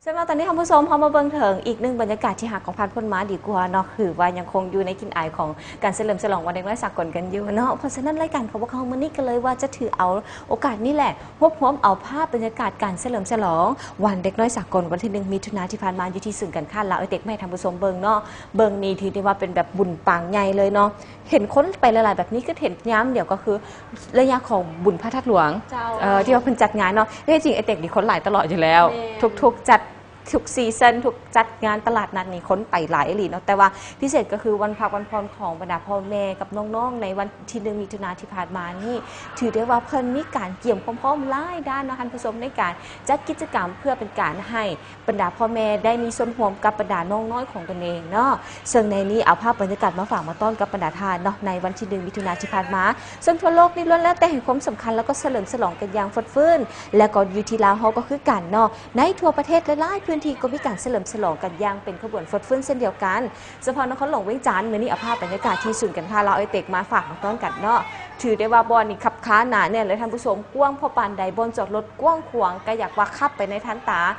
ແລ້ວຕອນນີ້ທ່ານຜູ້ຊົມ ເຮົາມາເບິ່ງເຖິງອີກໜຶ່ງບັນຍາກາດທີ່ຫາກອງຜ່ານພົ້ນມາດີກວ່າເນາະ ຄືວ່າຍັງຄົງຢູ່ໃນກິ່ນອາຍຂອງການສະເຫຼີມສະຫຼອງວັນເດັກນ້ອຍສາກົນກັນຢູ່ເນາະ. ເພາະສະນັ້ນ ລາຍການຂອງພວກເຮົາມື້ນີ້ກໍເລີຍວ່າຈະຖືເອົາໂອກາດນີ້ແຫຼະ ຮວບຮວມເອົາພາບບັນຍາກາດການສະເຫຼີມສະຫຼອງວັນເດັກນ້ອຍສາກົນວັນທີໜຶ່ງມິຖຸນາທີ່ຜ່ານມາ ຢູ່ທີ່ສູນການຄ້າລາວໄອເຕັກ ມາໃຫ້ທ່ານຜູ້ຊົມເບິ່ງເນາະ. ເບິ່ງນີ້ຖືໄດ້ວ່າເປັນແບບບຸນປາງໃຫຍ່ເລີຍເນາະ. ເຫັນຄົນໄປຫຼາຍໆແບບນີ້ ຄືເຫັນຍາມດຽວກໍຄືໄລຍະຂອງບຸນພະທາດຫຼວງ ເຈົ້າ ເອີ ທີ່ວ່າເພິ່ນຈັດງານເນາະ. ແທ້ຈິງໄອເຕັກນີ້ຄົນຫຼາຍຕະຫຼອດຢູ່ແລ້ວ ແມ່ນ ທຸກໆຈັດ ທຸກຊີຊັນ ທຸກຈັດງານຕະຫຼາດນັດນີ້ຄົນໄປຫຼາຍອີ່ຫຼີເນາະ. ແຕ່ວ່າພິເສດກໍຄືວັນພັກວັນຜ່ອນຂອງບັນດາພໍ່ແມ່ກັບນ້ອງໆ ໃນວັນທີໜຶ່ງມິຖຸນາທີ່ຜ່ານມານີ້ ຖືໄດ້ວ່າເພິ່ນມີການກຽມຄວາມພ້ອມຫຼາຍດ້ານເນາະທ່ານຜູ້ຊົມ ໃນການຈັດກິດຈະກຳເພື່ອເປັນການໃຫ້ ບັນດາພໍ່ແມ່ໄດ້ມີສ່ວນຮ່ວມກັບບັນດານ້ອງນ້ອຍຂອງຕົນເອງເນາະ. ເຊິ່ງໃນນີ້ເອົາພາບບັນຍາກາດມາຝາກມາຕ້ອນກັບບັນດາທ່ານເນາະ ໃນວັນທີໜຶ່ງມິຖຸນາທີ່ຜ່ານມາ. ເຊິ່ງທົ່ວໂລກນີ້ລ້ວນແລ້ວແຕ່ໃຫ້ຄວາມສຳຄັນ ແລ້ວກໍສະເຫຼີມສະຫຼອງກັນຢ່າງຟົດຟື້ນ ແລະ ກໍຢູ່ທີ່ລາວເຮົາກໍຄືກັນເນາະ ໃນທົ່ວປະເທດຫຼາຍໆພື້ນທີ່ກໍມີການສະເຫຼີມສະຫຼອງກັນຢ່າງເປັນຂະບວນຟົດຟື້ນເຊັ່ນດຽວກັນ. ສະເພາະນະຄອນຫຼວງວຽງຈັນ ມື້ນີ້ເອົາພາບບັນຍາກາດທີ່ສູນການຄ້າລາວໄອເຕັກມາຝາກມາຕ້ອນກັນເນາະ. ຖືໄດ້ວ່າບ່ອນນີ້ຄັບຄາໜາແໜ້ນເລີຍທ່ານຜູ້ຊົມ ກວ້າງພໍປານໃດ ບ່ອນຈອດລົດກວ້າງຂວາງ ກໍຢາກວ່າຂັບໄປໃນທັນຕາ.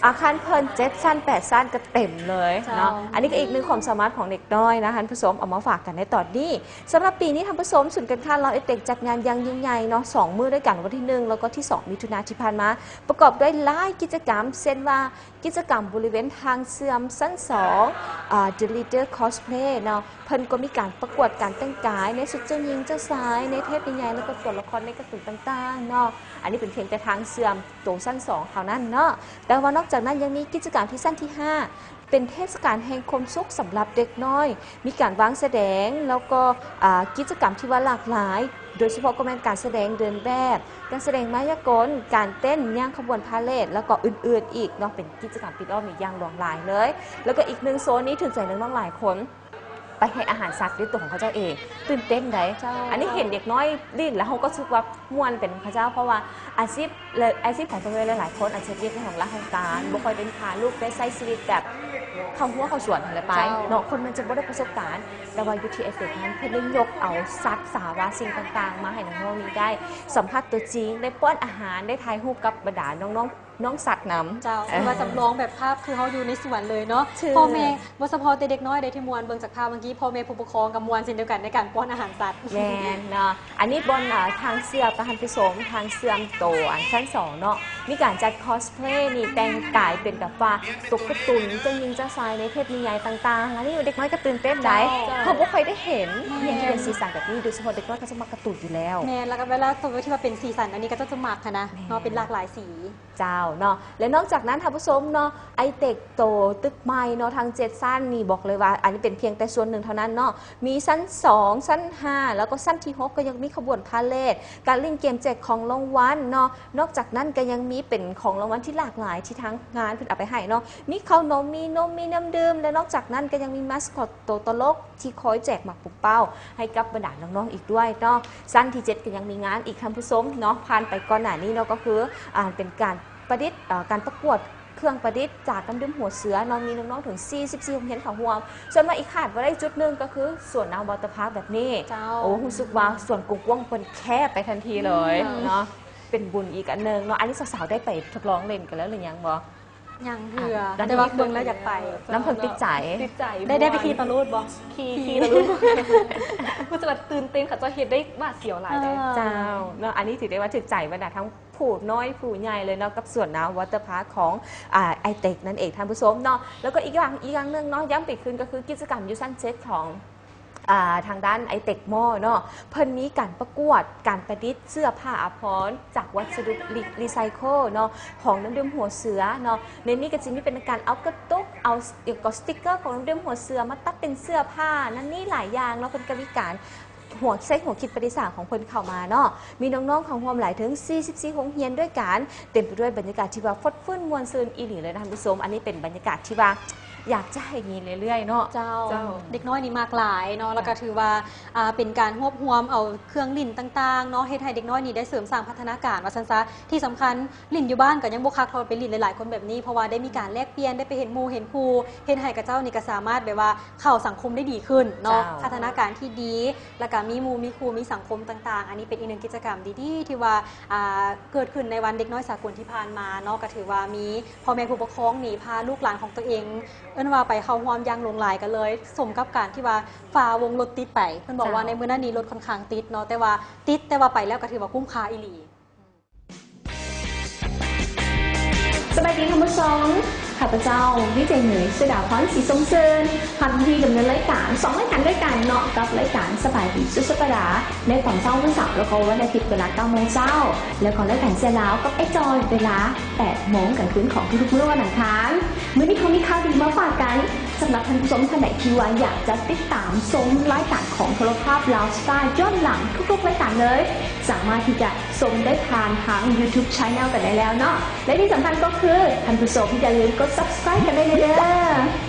ອາຄານເພິ່ນເຈັດຊັ້ນແປດຊັ້ນກໍເຕັມເລີຍເນາະ. ເຈົ້າ ອັນນີ້ກໍອີກໜຶ່ງຄວາມສາມາດຂອງເດັກນ້ອຍນະທ່ານຜູ້ຊົມ ເອົາມາຝາກກັນໃນຕອນນີ້. ສຳລັບປີນີ້ທ່ານຜູ້ຊົມ ສູນການຄ້າລາວໄອເຕັກຈັດງານຢ່າງຍິ່ງໃຫຍ່ເນາະ ສອງມື້ດ້ວຍກັນ ວັນທີໜຶ່ງ ແລ້ວກໍທີສອງມິຖຸນາທີ່ຜ່ານມາ ປະກອບດ້ວຍຫຼາຍກິດຈະກຳ ເຊັ່ນວ່າ ກິດຈະກຳບໍລິເວນທາງເຊື່ອມຊັ້ນສອງ ອາ The Leader Cosplay ເນາະ ເພິ່ນກໍມີການປະກວດການແຕ່ງກາຍໃນຊຸດເຈົ້າຍິງເຈົ້າຊາຍ ໃນເທບໃຫຍ່ໆ ແລ້ວກໍຕົວລະຄອນໃນກາຕູນຕ່າງໆເນາະ. ອັນນີ້ເປັນພຽງແຕ່ທາງເຊື່ອມໂຕຊັ້ນສອງເທົ່ານັ້ນເນາະ. ແຕ່ວ່ານອກຈາກນັ້ນຍັງມີກິດຈະກຳທີ່ຊັ້ນທີຫ້າ ເປັນເທດສະການແຫ່ງຄວາມສຸກສຳລັບເດັກນ້ອຍ ມີການວາງສະແດງ ແລ້ວກໍ ອາ ກິດຈະກຳທີ່ວ່າຫຼາກຫຼາຍ ໂດຍສະເພາະກໍແມ່ນການສະແດງເດີນແບບ, ການສະແດງມາຍາກົນ, ການເຕັ້ນ, ຍ່າງຂະບວນພາເຣດ ແລ້ວກໍອື່ນໆອີກເນາະ. ເປັນກິດຈະກຳປິດລ້ອມອີກຢ່າງຫຼວງຫຼາຍເລີຍ. ແລ້ວກໍອີກໜຶ່ງໂຊນນີ້ຖືກໃຈນ້ອງໆຫຼາຍຄົນ ໄປໃຫ້ອາຫານສັດດ້ວຍຕົວຂອງເຂົາເຈົ້າເອງ. ຕື່ນເຕັ້ນໃດ໋. ເຈົ້າ ອັນນີ້ເຫັນເດັກນ້ອຍຫຼິ້ນແລ້ວ ເຮົາກໍຮູ້ສຶກວ່າມ່ວນໄປນຳເຂົາເຈົ້າ ເພາະວ່າອາຊີບ ແລະ ອາຊີບຂອງເພິ່ນເລີຍຫຼາຍໆຄົນອາດຈະເຮັດວຽກໃນຫ້ອງລາໂຮງການ ອືມ ບໍ່ຄ່ອຍໄດ້ພາລູກໄປໃຊ້ຊີວິດແບບເຂົ້າຮົ້ວເຂົ້າສວນຫັ້ນແຫຼະໄປ ເຈົ້າ ເນາະ. ຄົນມັນຈະບໍ່ໄດ້ປະສົບການ ແຕ່ວ່າຢູ່ທີ່ໄອເຕັກນັ້ນ ເພິ່ນໄດ້ຍົກເອົາສັດສາວາສິ່ງຕ່າງໆ ມາໃຫ້ນ້ອງໆນີ້ໄດ້ສຳຜັດຕົວຈິງ ໄດ້ປ້ອນອາຫານ ໄດ້ຖ່າຍຮູບກັບບັນດານ້ອງໆ ນ້ອງສັດນຳ. ເຈົ້າ ເອີ ຖືວ່າຈຳລອງແບບພາບຄືເຮົາຢູ່ໃນສວນເລີຍເນາະ. ຖືກ ພໍ່ແມ່ ບໍ່ສະເພາະແຕ່ເດັກນ້ອຍເດ້ທີ່ມ່ວນ ເບິ່ງຈາກພາບເມື່ອກີ້ ພໍ່ແມ່ຜູ້ປົກຄອງກໍມ່ວນເຊັ່ນດຽວກັນໃນການປ້ອນອາຫານສັດ. ແມ່ນເນາະ. ອັນນີ້ບ່ອນ ເອີ ທາງເຊື່ອມ ທ່ານຜູ້ຊົມ ທາງເຊື່ອມໂຕອັນຊັ້ນສອງເນາະ ມີການຈັດຄອສເພລນີ້ ແຕ່ງກາຍເປັນແບບວ່າຕົວກາຕູນ ເຈົ້າຍິງເຈົ້າຊາຍໃນເທບນິຍາຍຕ່າງໆ. ອັນນີ້ເດັກນ້ອຍກໍຕື່ນເຕັ້ນໄດ໋. ເຈົ້າ ເຮົາບໍ່ຄ່ອຍໄດ້ເຫັນ ແມ່ນ ອີ່ຫຍັງທີ່ເປັນສີສັນແບບນີ້ ໂດຍສະເພາະເດັກນ້ອຍເຂົາຈະມັກກາຕູນຢູ່ແລ້ວ. ແມ່ນ ແລ້ວກໍເວລາຕົວທີ່ວ່າເປັນສີສັນ ອັນນີ້ເຂົາເຈົ້າຈະມັກຫັ້ນນະ ແມ່ນ ເນາະ ເປັນຫຼາກຫຼາຍສີ. ເຈົ້າເນາະ ແລະ ນອກຈາກນັ້ນທ່ານຜູ້ຊົມເນາະ ໄອເຕັກໂຕຕຶກໃໝ່ເນາະ ທັງເຈັດຊັ້ນນີ້ ບອກເລີຍວ່າອັນນີ້ເປັນພຽງແຕ່ສ່ວນໜຶ່ງເທົ່ານັ້ນເນາະ ມີຊັ້ນສອງ ຊັ້ນຫ້າ ແລ້ວກໍຊັ້ນທີຫົກ ກໍຍັງມີຂະບວນພາເຣດ ການຫຼິ້ນເກມແຈກຂອງລາງວັນເນາະ. ນອກຈາກນັ້ນກໍຍັງມີເປັນຂອງລາງວັນທີ່ຫຼາກຫຼາຍທີ່ທາງງານເພິ່ນເອົາໄປໃຫ້ເນາະ ມີເຂົ້າໜົມ ມີນົມ ມີນ້ຳດື່ມ ແລະ ນອກຈາກນັ້ນກໍຍັງມີມາສຄອດໂຕຕະຫຼົກ ທີ່ຄອຍແຈກໝາກປຸງເປົ້າໃຫ້ກັບບັນດານ້ອງໆອີກດ້ວຍເນາະ. ຊັ້ນທີເຈັດກໍຍັງມີງານອີກທ່ານຜູ້ຊົມເນາະ ຜ່ານໄປກ່ອນໜ້ານີ້ເນາະ ກໍຄື ອ່າ ເປັນການປະດິດ ເອີ ການປະກວດເຄື່ອງປະດິດຈາກນ້ຳດື່ມຫົວເສືອເນາະ ມີນ້ອງໆເຖິງສີ່ສິບສີ່ໂຮງຮຽນເຂົ້າຮ່ວມ. ສ່ວນວ່າອີກຂາດບໍ່ໄດ້ຈຸດໜຶ່ງກໍຄືສວນນ້ຳວອເຕີພາກແບບນີ້. ເຈົ້າ ໂອ້ ຮູ້ສຶກວ່າສວນກວ້າງໆເພິ່ນແຄບໄປທັນທີເລີຍ ອືມ ເນາະ ເປັນບຸນອີກອັນໜຶ່ງເນາະ. ອັນນີ້ສາວໆໄດ້ໄປທົດລອງຫຼິ້ນກັນແລ້ວຫຼືຍັງບໍ່? ຍັງເທື່ອ ອ່ະ ແຕ່ວ່າເບິ່ງແລ້ວຢາກໄປ ນ້ອງເພິ່ນຕິດໃຈ ຕິດໃຈ ໄດ້ ໄດ້ໄປຂີ່ຕະຫຼຸດບໍ່? ຂີ່ ຂີ່ ຂີ່ຕະຫຼຸດ ຮູ້ສຶກວ່າຕື່ນເຕັ້ນ ເຂົາເຈົ້າເຮັດໄດ້ຫວາດສຽວຫຼາຍເດ້. ເອີ ເຈົ້າເນາະ ອັນນີ້ຖືໄດ້ວ່າຖືກໃຈບັນດາທັງຜູ້ນ້ອຍຜູ້ໃຫຍ່ເລີຍເນາະ ກັບສວນນ້ຳວອເຕີພາກຂອງ ອ່າ ໄອເຕັກນັ້ນເອງທ່ານຜູ້ຊົມເນາະ. ແລ້ວກໍອີກຢ່າງ ອີກຢ່າງໜຶ່ງເນາະ ຢ້ຳໄປຄືນກໍຄືກິດຈະກຳຢູ່ຊັ້ນເຈັດຂອງ ອ່າ ທາງດ້ານໄອເຕັກມໍເນາະ ເພິ່ນມີການປະກວດການປະດິດເສື້ອຜ້າອາພອນຈາກວັດສະດຸຣີ ຣີໄຊເຄິນເນາະ ຂອງນ້ຳດື່ມຫົວເສືອເນາະ. ໃນນີ້ກໍຈະມີເປັນການເອົາກະຕຸກ ເອົາ ຫຍັງກໍສະຕິກເກີຂອງນ້ຳດື່ມຫົວເສືອມາຕັດເປັນເສື້ອຜ້ານັ້ນນີ້ຫຼາຍຢ່າງເນາະ. ເພິ່ນກໍມີການ ຫົວ ໃຊ້ຫົວຄິດປະດິດສ້າງຂອງເພິ່ນເຂົ້າມາເນາະ ມີນ້ອງໆເຂົ້າຮ່ວມຫຼາຍເຖິງສີ່ສິບສີ່ໂຮງຮຽນດ້ວຍກັນ ເຕັມໄປດ້ວຍບັນຍາກາດທີ່ວ່າຟົດຟື້ນມ່ວນຊື່ນອີ່ຫຼີເລີຍນະທ່ານຜູ້ຊົມ. ອັນນີ້ເປັນບັນຍາກາດທີ່ວ່າ ຢາກຈະໃຫ້ມີເລື້ອຍໆເນາະ. ເຈົ້າ ເຈົ້າ ເດັກນ້ອຍນີ້ມັກຫຼາຍເນາະ ແລ້ວກໍຖືວ່າ ອ່າ ເປັນການຮວບຮວມເອົາເຄື່ອງຫຼິ້ນຕ່າງໆເນາະ ເຮັດໃຫ້ເດັກນ້ອຍນີ້ໄດ້ເສີມສ້າງພັດທະນາການວ່າຊັ້ນຊະ. ທີ່ສຳຄັນຫຼິ້ນຢູ່ບ້ານກໍຍັງບໍ່ຄັກເທົ່າໄປຫຼິ້ນຫຼາຍໆຄົນແບບນີ້ ເພາະວ່າໄດ້ມີການແລກປ່ຽນ ໄດ້ໄປເຫັນໝູ່ເຫັນຄູ່ ເຮັດໃຫ້ເຂົາເຈົ້ານີ້ກໍສາມາດແບບວ່າເຂົ້າສັງຄົມໄດ້ດີຂຶ້ນເນາະ ເຈົ້າ ພັດທະນາການທີ່ດີ ແລ້ວກໍມີໝູ່ມີຄູ່ ມີສັງຄົມຕ່າງໆ. ອັນນີ້ເປັນອີກໜຶ່ງກິດຈະກຳດີໆທີ່ວ່າ ອ່າ ເກີດຂຶ້ນໃນວັນເດັກນ້ອຍສາກົນທີ່ຜ່ານມາເນາະ ກໍຖືວ່າມີພໍ່ແມ່ຜູ້ປົກຄອງນີ້ພາລູກຫຼານຂອງຕົວເອງ ເອີ້ນວ່າໄປເຂົ້າຮ່ວມຢ່າງຫຼວງຫຼາຍ ກໍເລີຍສົມກັບການທີ່ວ່າຝ່າວົງລົດຕິດໄປ. ເພິ່ນບອກວ່າ ເຈົ້າ ໃນມື້ນັ້ນນີ້ລົດຄ່ອນຂ້າງຕິດເນາະ ແຕ່ວ່າຕິດ ແຕ່ວ່າໄປແລ້ວກໍຖືວ່າຄຸ້ມຄ່າອີ່ຫຼີ. ສະບາຍດີທ່ານຜູ້ຊົມ ຂ້າພະເຈົ້າ ວິໄຈເໜີ ສຸດາພອນ ສີສົມຊື່ນ ຮັບໜ້າທີ່ດຳເນີນລາຍການສອງລາຍການດ້ວຍກັນເນາະ ກັບລາຍການສະບາຍດີສຸດສັບປະດາ ໃນຕອນເຊົ້າວັນເສົາ ແລ້ວກໍວັນອາທິດເວລາເກົ້າໂມງເຊົ້າ ແລ້ວກໍລາຍການແຊລາວກັບອ້າຍຈ່ອຍເວລາແປດໂມງກາງຄືນຂອງທຸກໆມື້ວັນອັງຄານ. ມື້ນີ້ເຮົາມີຂ່າວດີມາຝາກກັນ ສຳລັບທ່ານຜູ້ຊົມທ່ານໃດທີ່ວ່າຢາກຈະຕິດຕາມຊົມລາຍການຂອງໂທລະພາບລາວສະຕາຍ້ອນຫຼັງທຸກໆລາຍການເລີຍ ສາມາດທີ່ຈະຊົມໄດ້ຜ່ານທາງ YouTube Channel ກັນໄດ້ແລ້ວເນາະ ແລະທີ່ສຳຄັນກໍຄືທ່ານຜູ້ຊົມຢ່າລືມກົດ Subscribe ກັນໄດ້ເດີ.